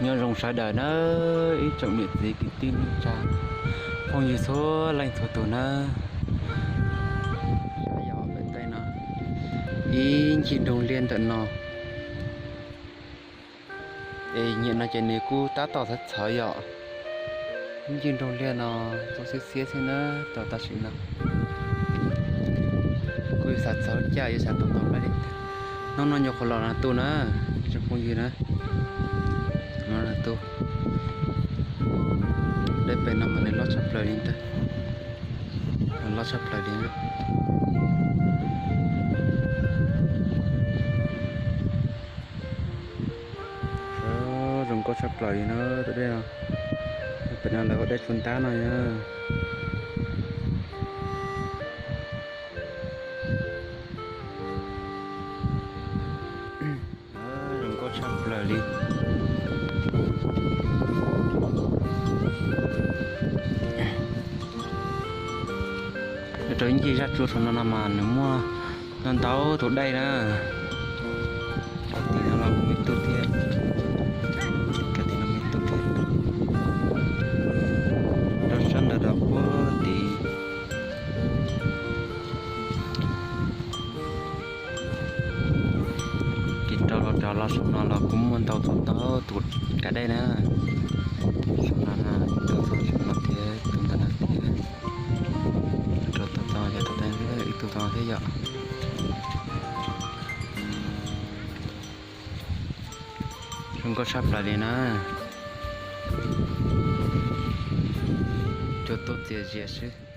Nyob zoo sawv daws na, ib tsoom niam txiv kwv tij neej tsa, phooj ywg txhua leej txhua tus na. Yog pem tej no, ib ncig nroog liaj ntawm no, es nyiam no ces nws kuj tab tom txhawv txhawv yom. Ib ncig nroog liaj no zoo xiab xiab xwb na, tau tam sim no kuj yuav xav txog caj yuav xav tau tau nqaij li tiag. Hnub no nyuam qhuav los nag tu na, ib tsoom phooj ywg na, los nag tu. Dej pem no mas nws loj tshaj plaws li ntag, loj tshaj plaws li. Zoo nkauj tshaj plaws li na tus dej no. Pem no lawv hu dej Tsua Ntab no yog. Zoo nkauj tshaj plaws li. Rau ib ncig zaj tsua saum no no mas nws muaj ntau ntau tus dej na. Tim no los kuj me tub thiab, tim no me tub thiab. Rau sab nraud rau puag tid. Ces rau los rau los saum no los kuj muaj ntau tus ntau tus kav dej na. Saum no na, tus txog saum no thiab, tus ntawm no thiab. Rau tau tau yog rau ib tug tau thiab yom. Zoo nkauj tshaj plaws li na. Cua tuaj txias zias xwb.